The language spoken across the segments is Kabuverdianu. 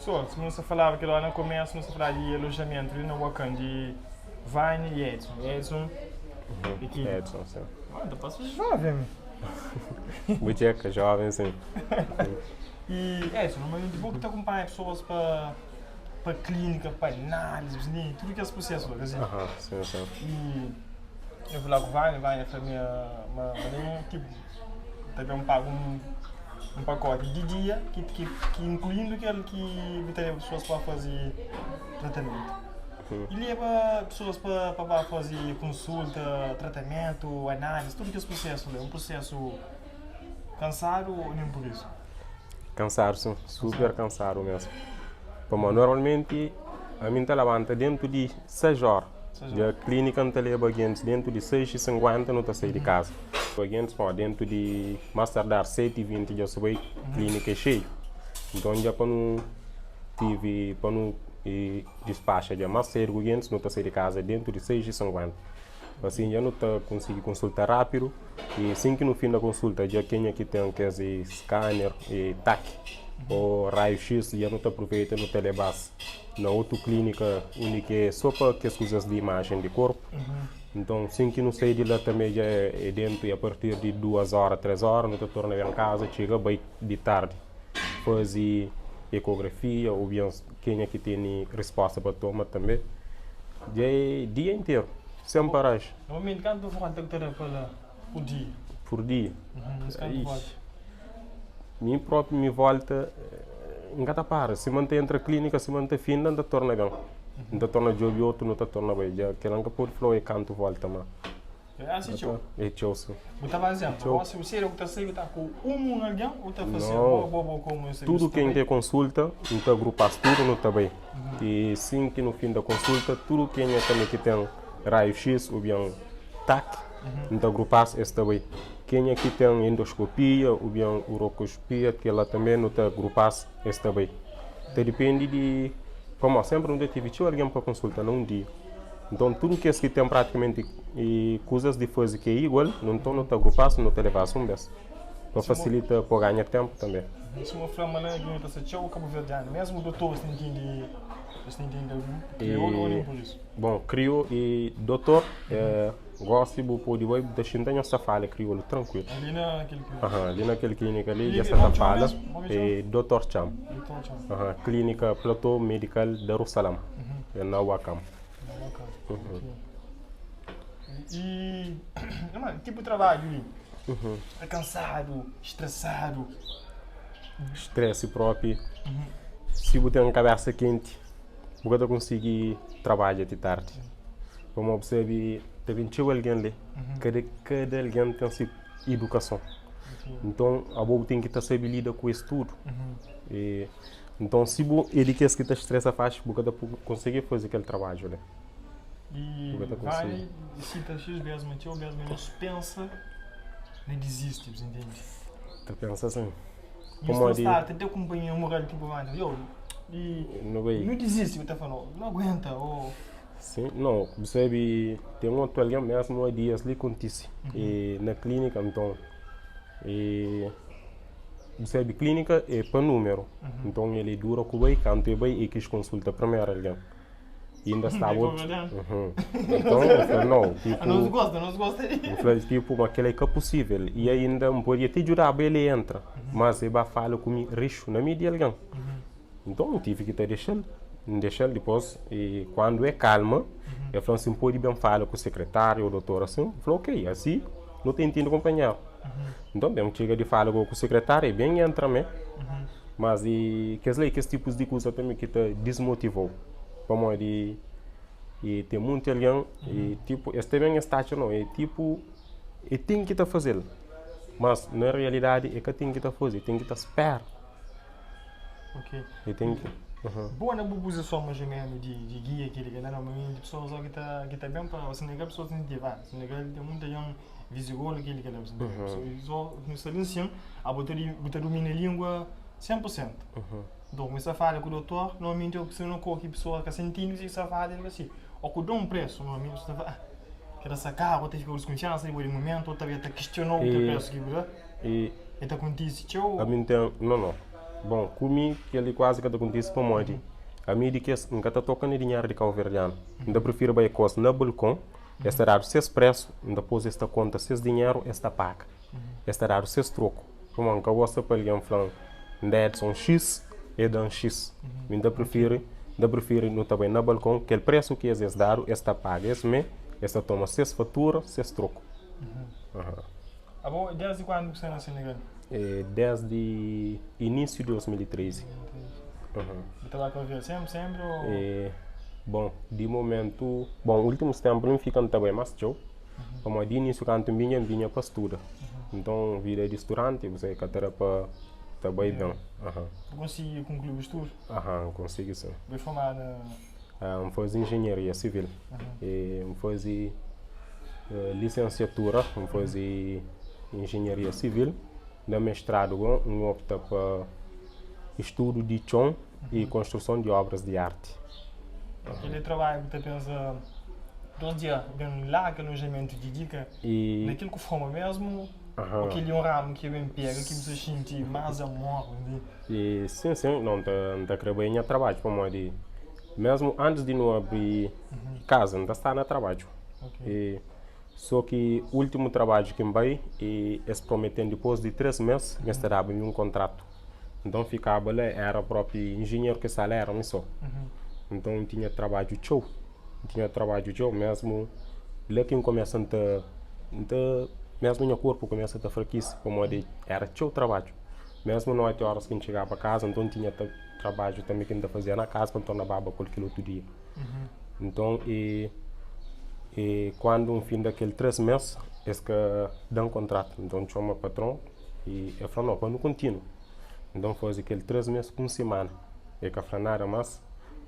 Pessoal, sima nu sta falaba kel óra na komésu, nu sta falaba di alojamentu li na Wakan di Vane i Edson. Edson e ki. Edson, sim. Ah, ta pasa jóven mi. Bu txeka, jóven sim. I Edson, normalmenti bo ki ta kunpanha pesoas pa pa klínika, pa análize, tudu kes prusésu la, ka si? Aha, sim, sim. I eu fala ku Vane, Vane fla mi ma ma ten tipo ta ben paga un un pakoti di dia ki ki ki inkluindu kel ki bu ta leba pesoas pa faze tratamentu. I leba pesoas pa pa ba faze konsulta, tratamentu, análize, tudu kes prusésu la é un prusésu kansadu ô nen pur isu? Kansadu sim, super kansadu mesmu. Pamodi normalmenti ami N ta labanta dentu di 6 óra. Dja klínika N ta leba gentis dentu di 6 y 50 nu ta sai di kaza. Leba gentis pamodi dentu di más tardar 7 y 20 dja su bai klínika é xeiu. Nton dja pa nu tivi pa nu dispaxa dja más sedu ku gentis nu ta sai di kaza dentu di 6 y 50. Asin dja nu ta konsigi konsulta rápidu y sin ki nu finda konsulta dja kenha ki ten kes scanner y TAC ô raiu X dja nu ta aproveita nu ta leba-s na otu klínika undi ki é sô pa kes kuzas di imajen di korpu. Nton sin ki nu sai di la tanbe dja é dentu y a partir di duas óra três óra nu ta torna ben kaza txiga bai di tardi faze ekografia ô ben kenha ki tene risposta pa toma tanbe dja é dia interu sen paraji. Normalmenti kantu volta ku ta da pa la pur dia? Pur dia? Ixi mi propi mi volta N ka ta para sima N ta entra klinika sima N ta finda N ta torna ben N ta torna djobe otu nu ta torna bai dja kila N ka pode fla-u é kantu volta ma É asi txeu. É txeu sim. Bu ta ba exemplo, gosi bu seria ku ta sai bu ta ku um um algen ou ta fase bo bo bo komu un Tudu ken ke konsulta nu ta agrupas tudu nu ta bai e sin ki nu finda konsulta tudu kenha tanbe ki ten raiu X ou bien TAC nu ta agrupas es ta bai kenha ki ten endoskopia ou bien urokospia kela tanbe nu ta agrupas es ta bai ta dipende di pamodi senpri nu ta tivi txeu algen pa konsulta na un dia. Nton, tudu kes ki ten pratikamenti kuzas di faze ki é igual, nton nu ta grupa-s, nu ta leba-s un bês, pa fasilita pa ganha ténpu tanbê. Sima fla ma na Guiné ta sta txeu kabuverdianu, mésmu dotoris ta intende, es ta intende algun kriolu ô nen pur isu? Bon, kriolu i dotor, gósi bu pode bai, bu ta xinta nhos ta fala kriolu trankuilu. Ali na kel klínika? Aha, ali na kel klínika li dja sa ta fala, é Dotor Txam. Dotor Txam. Aha, klínika Plateau Medical Darussalam. É na Wakam. Na Wakam, ok. E, mano, tipo de trabalho li? É cansado, estressado? Stress propi. Si bu ten kabesa kenti, bu ka ta konsigi trabadja ti tardi. Pamodi bu sabe, ta ben txeu algen li, kada kada algen ten se idukason. Nton, abo bu ten ki ta sabe lida ku es tudu. E Nton, si bu é di kes ki ta stresa faxi, bu ka ta konsigi faze kel trabadju li. E Bu ka ta konsigi. Vai sita xis bes ma txeu bes ma nhos pensa na dizisti, bu intende? Ta pensa sin. Nhos ta Pamodi. sta ta da kunpanhia moral tipo vai ta yo e Nu bai. nu dizisti bu ta fla no, nu aguenta o. Sin, no, bu sabe ten otu algen mesmu a dias li kontise e na klinika nton e. Bu sabe klínika é pa númeru, nton el é dura ku bai, kantu e bai e kis konsulta primeru algen i inda staba otu nton N fla nau tipo N fla tipo ma kel-la é ka pusível i ainda N podia ti djudaba el entra mas e ba fala ku mi rixu na mi di algen nton N tive ki ta dexa-l N dexa-l dipôs i kandu e kalma e fla-m si N pode ben fala ku sekretáriu ô dotor asin N fla ok asi nu ta intende kunpanheru. Nton ben txiga di fala go ku sekretária e ben entra mé mas e kes la e kes tipus di kuza tanbe ki ta dismotivau pamodi e ten munti algen e tipu es ta ben es ta atxa no e tipu e ten ki ta fazel mas na realidadi e ka ten ki ta faze e ten ki ta spera. Ok. E ten ki. Bo na bu puzison mas o menu di di gia kili kila normalmenti pesoas ki ta ki ta ben pa Senegal pesoas ta sinti ah Senegal ten munta jen visigolu kili kila so nu sta li nsin abo ta bu ta dumina lingua 100% nton kumesa fala ku dotor normalmenti o si no koki pesoa ka sa ntindi si sa fala el si o ku da un presu normalmenti pesoa ta fala ah kila sta karu ta fika ku diskunfiansa di bo di mumentu o ta ta kistionau kel presu ki bu da e ta kontisi txeu Ami N ten no no. Bon, ku mi kel-li kuazi ka ta kontise pamodi ami di kes N ka ta toka na dinheru di kauverdianu. N ta prifiri bai kos na balkon, es ta dadu ses presu, N ta pôs es ta konta ses dinheru, es ta paga. Es ta dadu ses troku. Pamodi N ka gosta pa algen fla-m N da Edson X, el da-m X. Mi N ta prifiri, N ta prifiri nu ta bai na balkon, kel presu ki es es dadu, es ta paga es mê, es ta toma ses fatura, ses troku. Abo, desdi kuandu bu sta na Senegal? É desdi inísiu di 2013. Bu ta ba Cabo Verde sempre, sempre ou? É, bon, di momentu, bon, últimus ténpu li N fika N ta bai más txeu, pamodi di inísiu kantu N binha, N binha pa studa. Nton, vida di studanti, bu sabe, ka ta da pa ta bai ben. Bu konsigi konklui bu studu? N konsigi sin. Bu é formadu na? N faze injenharia sivil e N faze lisensiatura, N faze injenharia sivil. Na mestradu go N opta pa studu di txon i konstruson di obras di arti. Kel trabadju bu ta pensa dos dia ben larga alojamentu di dika na kel ku forma mesmu o kel li un ramu ki ben pega ki bu ta xinti mas amor? E sin, sin, no, N ta kre bai nha trabadju pamodi mesmu antis di nu abri kaza N ta sta na trabadju. E so ki ultimu trabadju ki N bai e es prometen dipos di 3 mes ma es ta daba mi un kontratu. Nton fikaba la era propi injinheru ki sta la era mi so. Nton N tinha trabadju txeu, N tinha trabadju txeu mesmu la ki N kumesa N ta N ta mesmu nha korpu kumesa ta frakise pamodi era txeu trabadju. Mesmu noti oras ki N txigaba kaza, nton tinha trabadju tanbe ki N ta fazia na kaza pa N torna baba ku el kel otu dia. Nton, e e kuandu N finda kel 3 mes, es ka da-m kontratu. Nton, N txoma patron i el fla, No, pa nu kontinua. Nton, N faze kel 3 mes ku un simana. El ka fla nada más.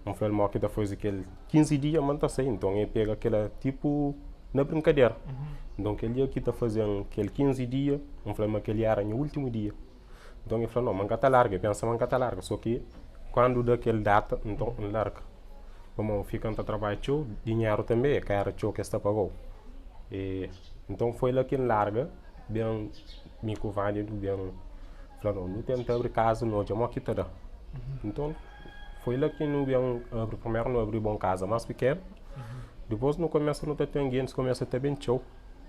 N fla-l ma ki ta faze kel 15 dia ma N ta sai. Nton, el pega kela tipu na brinkadera. Nton, kel dia ki ta faze-m kel 15 dia, N fla-l ma kel-li éra nha últimu dia. Nton, el fla, No, ma N ka ta larga. El pensa ma N ka ta larga. Sô ki kandu da kel data, nton N larga. Pamodi N fika N ta trabadja txeu, dinheru tanbê ka éra txeu ki es ta paga-u. E, nton foi la ki N larga, ben mi ku Vânia nu ben fla, No, nu tenta abri kaza, nu odja mó ki ta da. Nton, foi la ki nu ben abri, primeru nu abri bon kaza más pikenu, dipôs nu kumesa nu ta ten gentis kumesa ta ben txeu.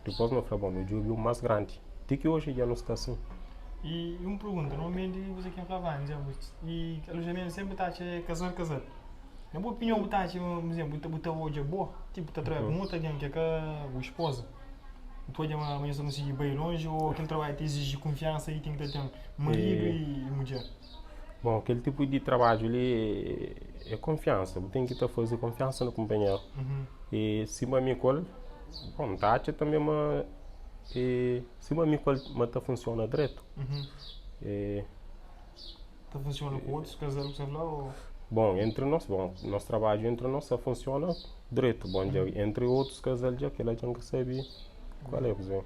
Dipôs nu fla, bon, nu djobe un más grandi. Ti ki oji dja nu sta asin. I un pergunta, normalmenti kuzê ki N flaba antis, i alojamentu sénpri ta atxa é kazal kazal. Na bu opinion bu ta atxa ma, pur izénplu, bu ta odja bo, tipu ta trabadja ku un otu algen ki é ka bu spoza, bu ta odja ma nhos ta konsigi bai lonji ô kel trabadju ta iziji kunfiansa i ten ki ta ten maridu i mudjer? Bon, kel tipu di trabadju li é kunfiansa. Bu ten ki ta faze kunfiansa na kunpanheru. I sima mi ku el, bon, N ta atxa tanbe ma sima mi ku el ma ta funsiona dretu. Ta funsiona ku otus kazal ku sta fla ô? Bon, entri nos, bon, nos trabadju entri nos ta funsiona dretu. Bon, dja entri otus kazal dja kila dja N ka sabe kual é kuzê.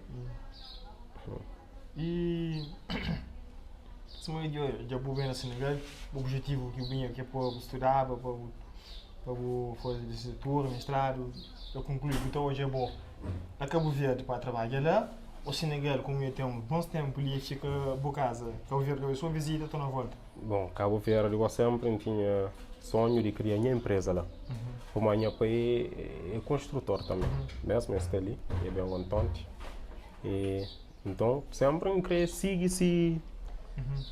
I sima dja bu ben na Senegal, bu objetivu ki bu binha ki é pa bu studaba, pa bu pa bu faze lisensiatura, mestradu, pa konklui bu ta odja bo na Kabu Verdi pa trabadja la ô Senegal komu dja ten bons tenpu li fika bu kaza Kabu Verdi ka bai so vizita torna volta? Bon, Kabu Verdi go senpri N tinha sonhu di kria nha enpreza la, pamodi nha pai é konstrutor tanbe, mesmu el sta li, el ben ontonti. E nton senpri N krê sigi si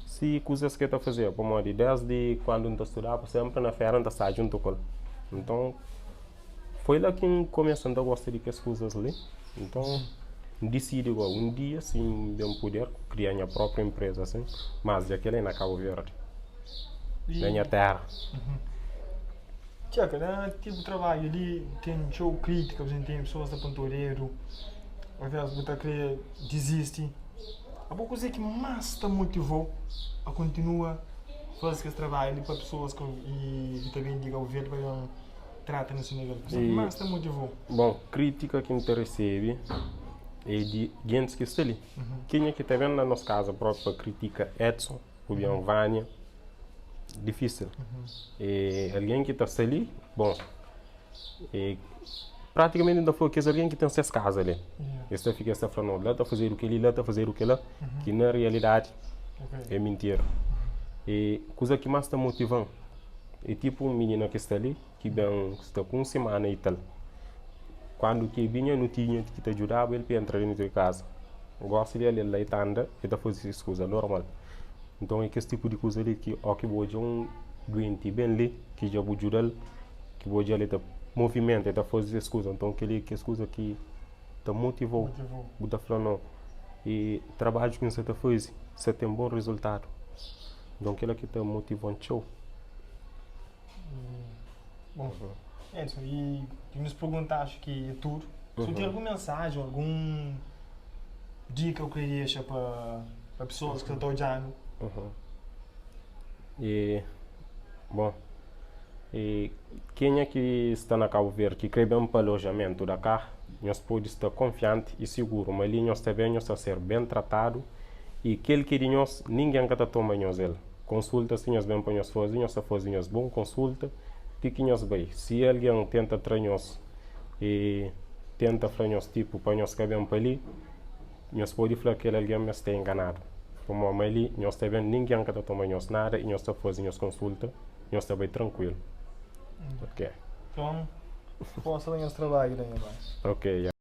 si kuzas ki el ta fazeba pamodi desdi kandu N ta studaba senpri na fera N ta staba djuntu ku el. Nton foi la ki N kumesa N ta gosta di kes kuzas li. Nton N disidi gó un dia si N ben puder kria nha própriu enpreza asin, mas dja kel-la é na Kabu Verdi, na nha téra. Txeka, na tipu trabadju li ten txeu krítika, bu ten pesoas ta ponta-u dedu, alvês bu ta krê dizisti. Abo kuzê ki más ta motiva-u a kontinua faze kes trabadju li pa pesoas ki ta ben di Kabu Verdi pa ben trata na Senegal? Kuzê ki más ta motiva-u? Bon, krítika ki N ta resebe é di gentis ki sta li. Kenha ki ta ben na nos kaza própi pa kritika Edson ku ben Vânia? Difísil. E algen ki ta sta li, bon, e pratikamenti N ta fla kes algen ki ten ses kaza li. Es ta fika es ta fla, no, la ta fazedu kel-li, la ta fazedu kel-la, ki na rialidadi é mintira. E kuza ki más ta motiva-m é tipu un minina ki sta li, ki ben sta ku un simana i tal. Kandu ki e binha, nu tinha ki ta djudaba el pa entra dentu di kaza. Gósi di el, el la e ta anda, e ta faze ses kuza normal. Nton é kes tipu di kuza li ki óki bu odja un duenti ben li, ki dja bu djuda-l, ki bu odja-l e ta movimenta, e ta faze ses kuza. Nton kel-li é kes kuza ki ta motiva-u, bu ta fla, No, e trabadju ki N sta ta faze sta ten bon rezultadu. Nton kel-la ki ta motiva-m txeu. Bom, Edson, e di nos pergunta acho ki é tudo. Se tem algum mensagem, algum dica que eu queria deixar para para pessoas que estão olhando? E, bom, e kenha ki sta na Cabo Verde ki kre ben pa alojamentu da cá, nhos pode sta konfianti i siguru ma li nhos ta ben, nhos ta ser ben tratadu i kel ki é di nhos, ningen ka ta toma nhos el. Konsulta si nhos ben pa nhos faze, nhos ta faze nhos bon konsulta ti ki nhos bai. Si algen tenta tra nhos i tenta fla nhos tipu pa nhos ka ben pa li, nhos pode fla kel algen ma es sta enganadu. Pamodi ma li nhos ta ben, ningen ka ta toma nhos nada i nhos ta faze nhos konsulta, nhos ta bai trankuilu. Ok. Nton, forsa na nhos trabadju la nha bai. Ok, ya.